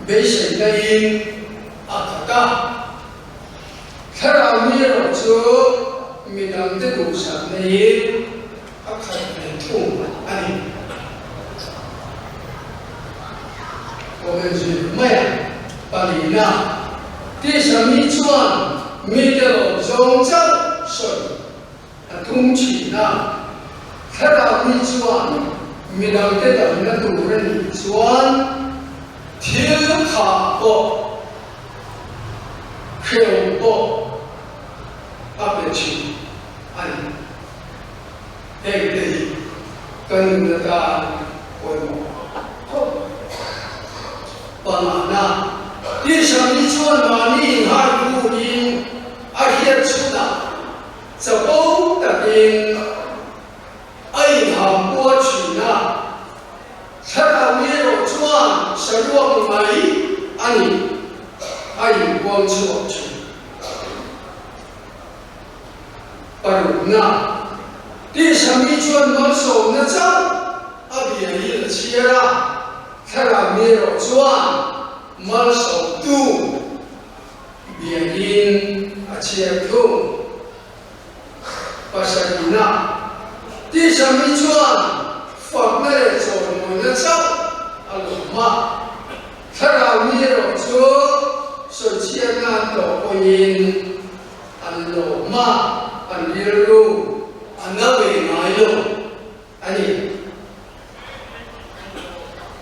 Speaker 5: beiseina in a khat a, thlarau mi erawh chu midangte duhsakna in a khat ve thung a ni. Comment zir mai a, palina, tisa mi chuan mite lawm zawng chauh sawi a tum thin a, thlarau mi chuan midangte damna tur a nih chuan thil kha pawh hrehawm pawh a pe thin a ni. Heng te hi ka nun atan pawimawh khawp mai. Pangana, Tisa mi chuan mahni inhai burin a hriat chhunah chapo takin a inham pua thin a, thlarau mi erawh chuan saruak mai a ni, a inpuang chhuak thin. Parukna, Tisa mi chuan malsawmna chauh a bia hi la chhiar a, thlarau mi erawh chuan malsawmtu biain a chhiar thung. Pasarihna, Tisa mi chuan fakna leh chawimawina chauh a lawm a, thlarau mi erawh chu sawichhiatna an tawh pawhin an lawm a, an rilru a na ve ngai lo a ni.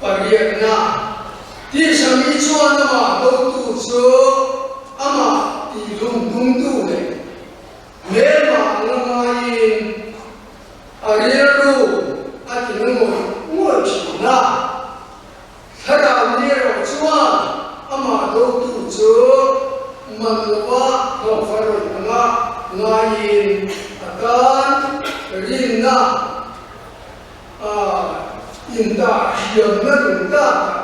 Speaker 5: Pariatna, Tisa mi chuan amah dotu chu amah tihlum tumtu leh hmelmah la ngaiin a rilru a ti na ngawih ngawih thin a. Thlarau ni erawh chuan amah dotu chu man lova hlawhfa rawih anga ngaiin a tan rinna a indah hriamna run takah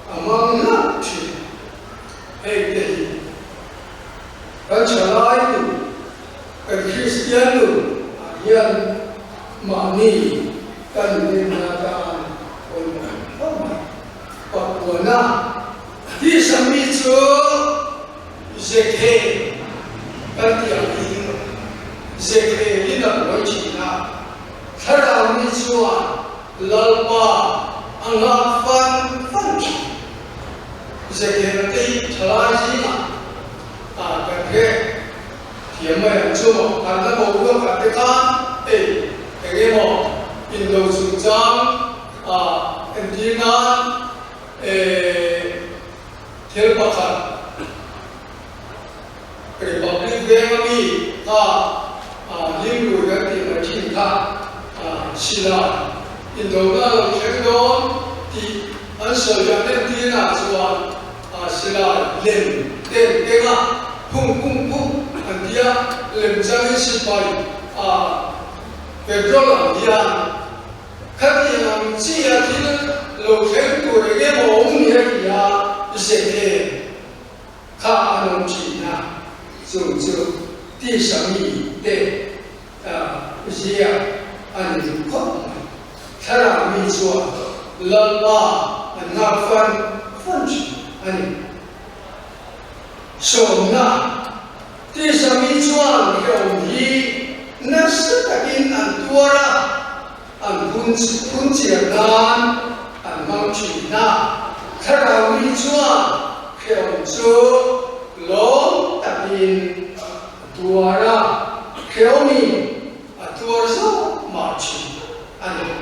Speaker 5: a mang hlauh thin. Hei te hi kan thalai nun, kan Kristian nun ah hian mahni kan rinna atan pawimawh khawp mai. Pakuana tisa mi chu Zekhe kan tih ang hi Zekhe in a buai thin a, thlarau mi chuan Lalpa a nghak fan fan thin. Zekhe te hi thalai zingah kan hre thiam mai ang chu maw, kan la boruak ah te khan ei eng emaw indo chungchang ah entir nan thil pakhat Republic veng a mi kha Limrui kan tih mai thin kha silai indona a lo thleng dawn tih an sawi an entir ah chuan silai lem ten keng a phung phung phung an tia lem changin sipai petrol ang hian khatiang ang chi a thil lo thleng tur eng emaw awm ni a ti a zete kha an awm thin a, chung chu tisa mi te zia a ni duh khawp mai. Thlarau mi chuan Lalpa an nghak fan fan thin a ni. Sawmna, Tisa mi chuan hrehawm hi nasa takin an tuar a, an phun chian nan an hmang thin a. Thlarau mi chuan hrehawm chu lawm takin a tuar a, hrehawmin a tuar zawk mah thin a ni.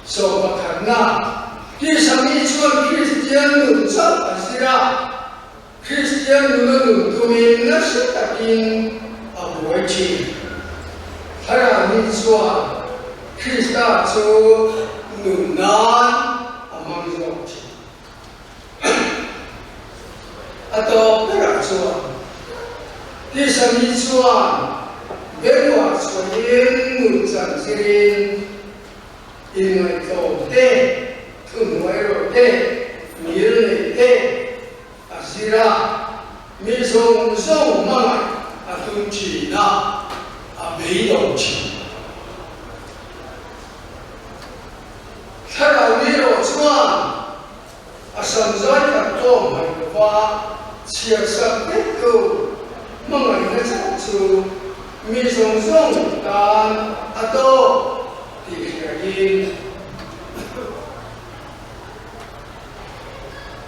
Speaker 5: Sawm pakhatna, Tisa mi chuan Kristian nun chauh a zir a, Kristian nuna nun tumin nasa takin a buai thin. Thlarau mi chuan Krista chu nun nan a hmang zawk thin. A tawp berah chuan Tisa mi chuan bengvah chhuahin nun chan zirin inngaihtlawm te, thuhnuai rawh te, ngil neih te a zir a. Mi zawng zawng hmangaih a tum thin a, a beidawng thin. Thlarau mi erawh chuan a sam zai tak tlawm mai lova chhiar sak vektu hmangaihna chauh chu mi zawng zawng tan a tawk tih hriain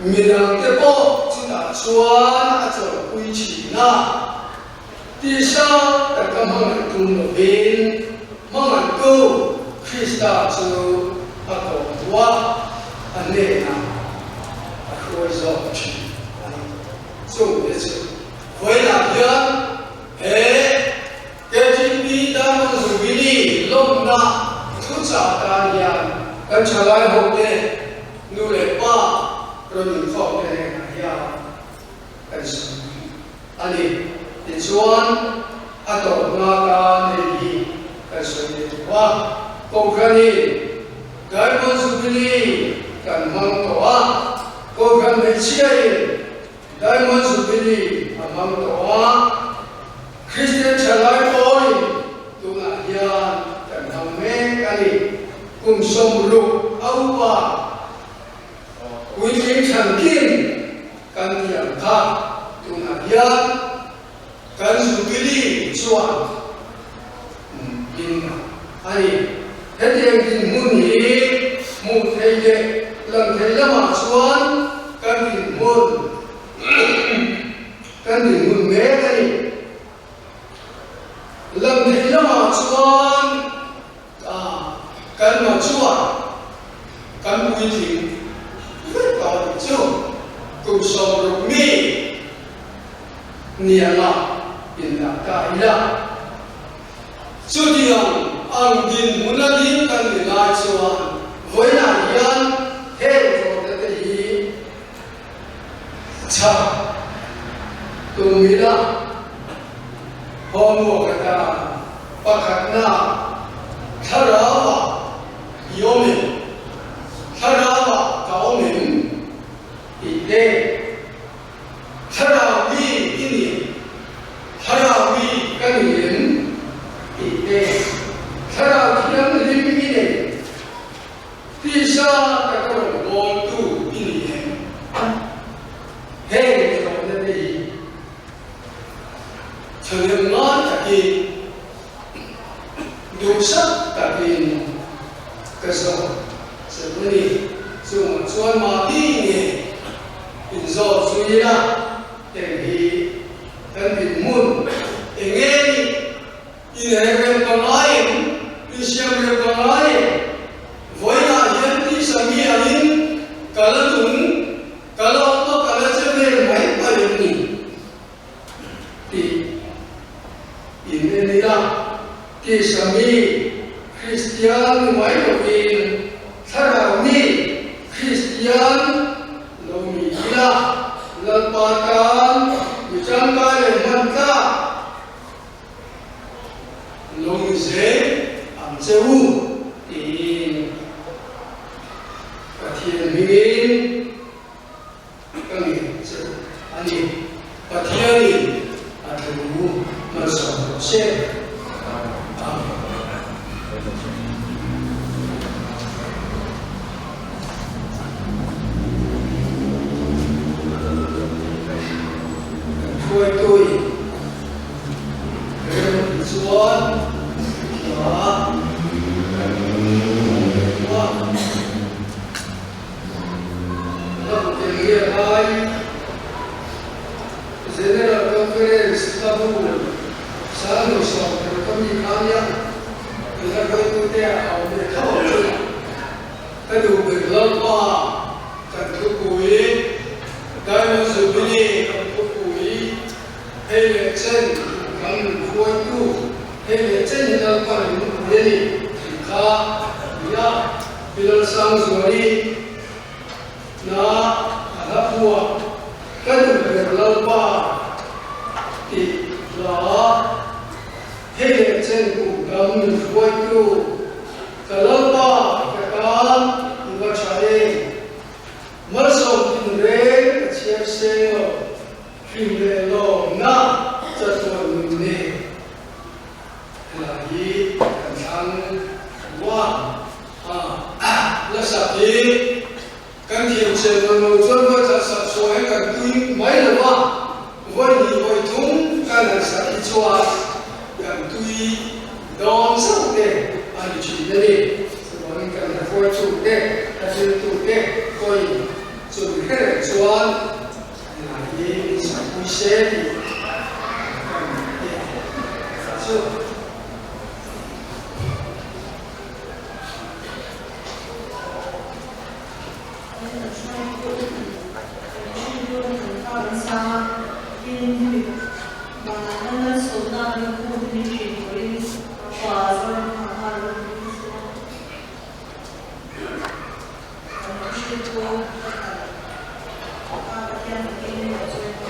Speaker 5: Midangte pawh chutah chuan a chawlhpui thin a, tisa taka hmangaih tum lovin hmangaihtu Krista chu a kawm duh a, a hnenah a hruai zawk thin a ni. Chungte chu vawiinah hian he KGP Diamond Jubilee lawmna thuchah tan hian kan thalai hote nu leh pa rawn inkhawm te hnenah hian kan sawi a ni. Tichuan, a tawpna tan hei hi kan sawi leh tawh a, Kohhranin Diamond Jubilee kan hmang tawh a, Kohhran hmeichhiain Diamond Jubilee a hmang tawh a, Kristian thalai pawhin tunah hian kan hmang mek a ni. Kum 60 a upa puitling chhankin kan thiam kha tunah hian kan Jubilee chuan min a ni. Hetiang dinhmun hi hmuh theih leh lang theih lamah chuan kan dinhmun kan dinhmun mek a ni. Lang theih lamah chuan kan machuan kan puitling vek tawh a nih chu. Kum 60 mi nianga indah ta ila. Chutiang ang dinhmun a ding kan ni lai chuan vawiinah hian heng zawhna te hi chhak tum ila homework atan pakhatna thlarauah i awm em? Thlarauah ka awm em? Tih te. Thlarau mi i ni, Thlarau mi ka ni em? Tih te, Thlarau Thianghlim i nei, tisa taka rawngbawltu i ni em? Heng zawhna te hi thahnem ngai takin, duhsak takin ka zawh che a ni. Chungah chuan mahni nge Inzawt zui ila, eng hi kan dinhmun eng nge ni? Inher rem ka ngai em? Insiam rem ka ngai em? Vawiinah hian tisa mi angin ka la nung, ka la awm a, ka la che vel mai mai em ni? Tih in en ila, tisa mi Kristian ni mai lovin thlarau mi Kristian lo ni ila, Lalpa tan mi tangkai leh hman tlak lo ni zel ang che u tiin Pathian hmingin ka ngen che u a ni. Pathianin a thu malsawm rawh se. Amen. Kan hruaituin rem ti chuan hla kan hmu a. Hla bu tel hi a ngai. General Conference hla bu Sanglu 16 ka mi kha nia i hla hruaitute a awm ve tho ang chu. Ka duh ber Lalpa kan thupui, Diamond Jubilee kan thupui, hei leh chen kan nun hruaitu, hei leh chen hi Lalpa rin nupui a ni tih kha a ni a. Pi Lalsangzuali na a hla phuah Ka duh ber Lalpa tih hla hei leh chen kum dam nun hruaitu Ka Lalpa ka tan i va tha em? Malsawm tin reng ka chhiar seng lo, hlim leh. tih kan hriat chu.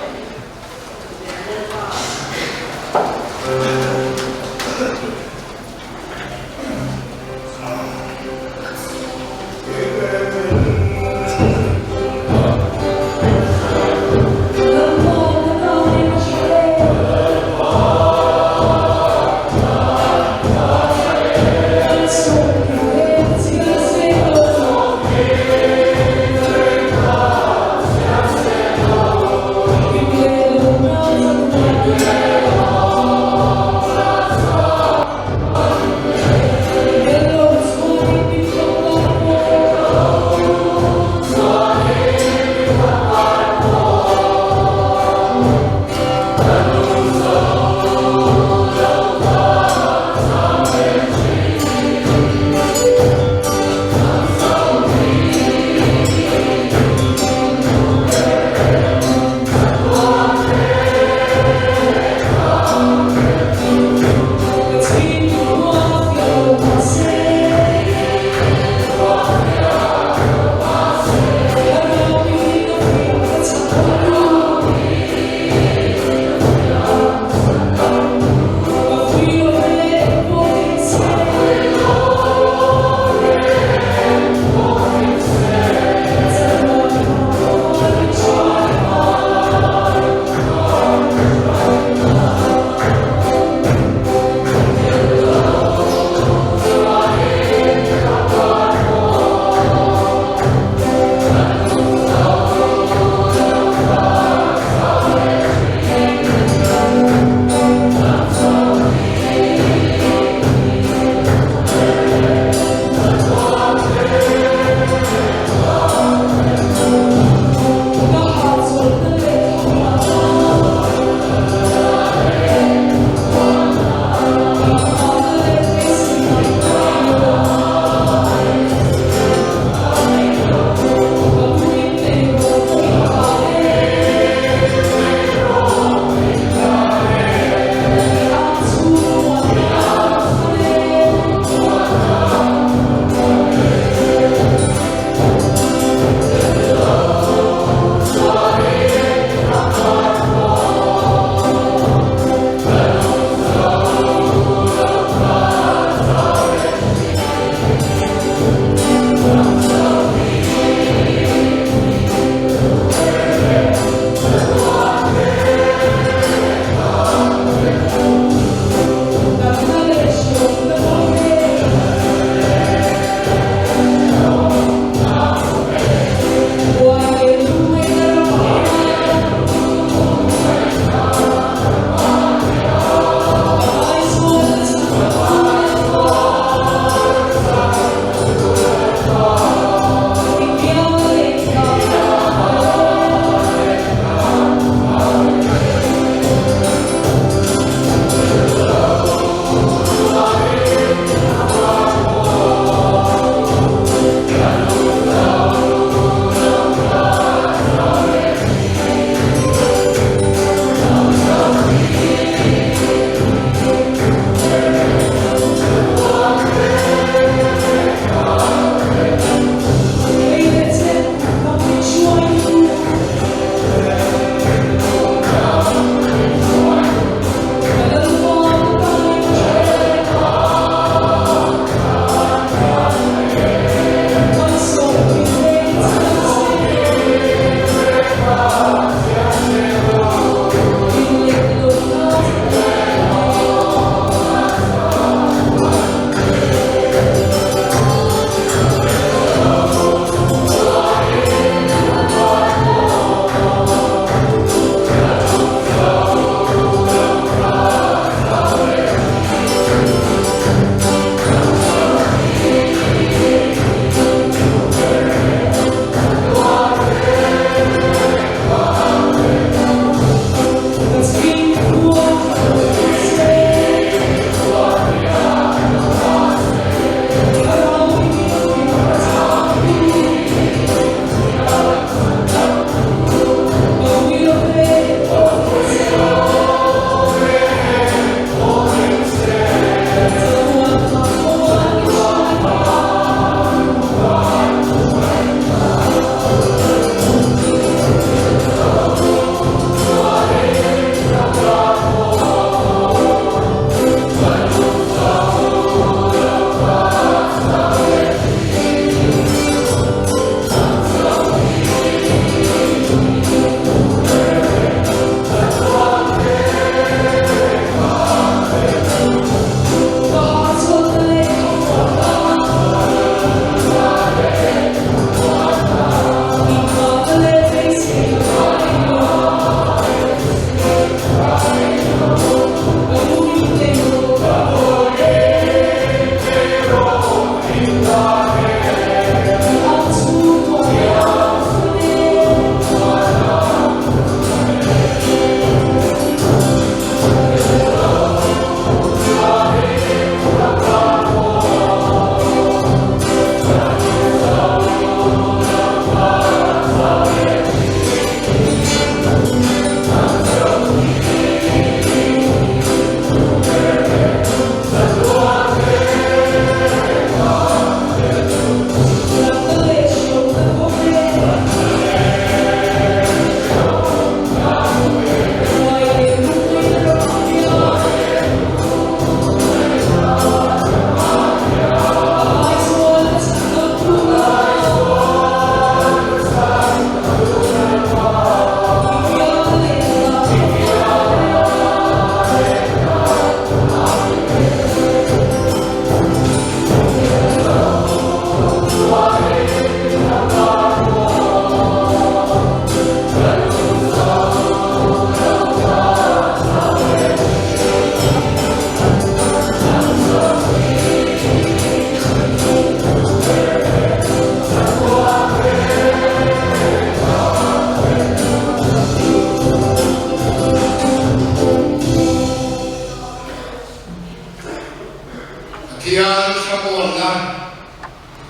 Speaker 6: Pathian thlamuanna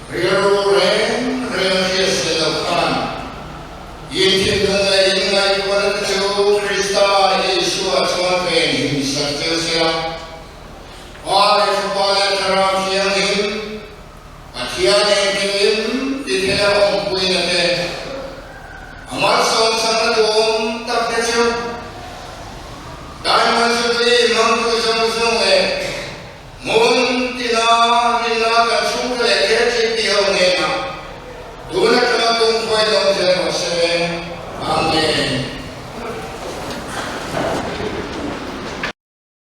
Speaker 6: rilru reng reng hriat se lo khan in thinlung leh in ngaihtuahna te chu Krista Isua chuan venhim sak cheu se la.